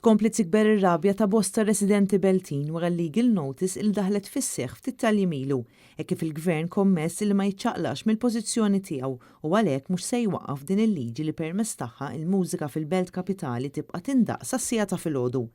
Tkompli tikber ir-rabja ta' bosta residenti Beltin wara l-legal notice il daħlet fis-seħħ ftit tal-jiem ilu, hekk kif il-Gvern kommess li ma jiċċaqlax mill-pożizzjoni tiegħu u għalhekk mhux se jwaqqaf din il-liġi li permezz tagħha il-mużika fil-belt kapitali tibqa' tindaqq sas-siegħa ta' filgħodu.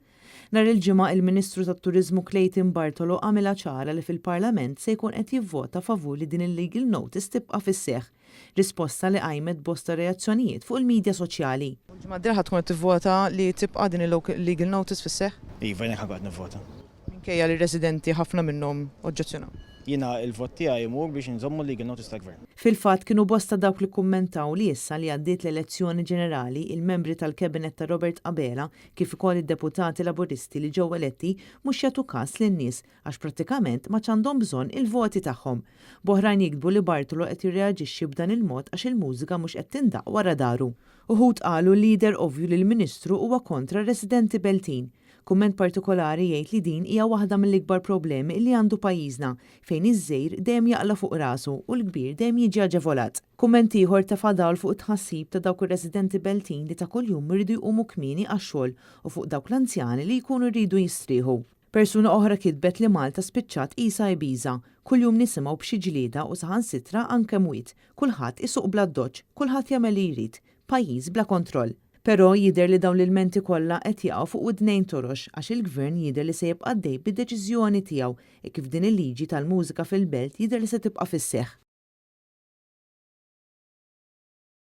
Nhar il-Ġimgħa, il-Ministru tat-Turiżmu Clayton Bartolo għamilha ċara li fil-Parlament se jkun qed jivvota favur li din il-legal notice tibqa' fis-seħħ. Risposta li qajmet bosta reazzjonijiet fuq il-midja soċjali. Ġimgħa d-dieħla tkun qed tivvota li tibqa' din il-legal notice fis-seħħ? Iva, jien ħa nivvota. Minkejja li r-residenti ħafna minnhom oġġezzjonaw. Jiena il-vot tiegħi jmur biex nżommu legal notice tal-gvern. Fil-fatt kienu bosta dawk li kummentaw li issa li għaddiet l-elezzjoni ġenerali, il-membri tal-Cabinet ta' Robert Abela kif ukoll id-deputati Laburisti li ġew eletti mhux jagħtu kas lin-nies għax prattikament ma għandhom bżonn il-voti tagħhom. B'oħrajn jiktbu li Bartolo qed jirreaġixxi b'dan il-mod għax il-mużika mhux qed tindaq wara daru. Uħud qalu li jidher ovvju li l-Ministru huwa kontra residenti Beltin. Kumment partikolari jgħid li din hija waħda mill-ikbar problemi li għandu pajjiżna, fejn iż-żgħir dejjem jaqla fuq rasu u l-kbir dejjem jiġi aġevolat. Kumment ieħor tefa' dawl fuq it-tħassib ta' dawk ir-residenti Beltin li ta' kuljum iridu jqumu kmieni għax-xogħol u fuq dawk l-anzjani li jkunu jridu jistrieħu. Persuna oħra kitbet li Malta spiċċat qisha Ibiza, kuljum nisimgħu b'xi ġlieda u saħansitra anke mwiet, kulħadd isuq bl-addoċċ, kulħadd jagħmel li jrid, pajjiż bla kontroll. Però jidher li dawn l-ilmenti kollha qed jaqgħu fuq widnejn torox għax il-Gvern jidher li se jibqa' għaddej bid-deċiżjoni tiegħu e kif din il-liġi tal-mużika fil-belt jidher li se tibqa' fis-seħħ.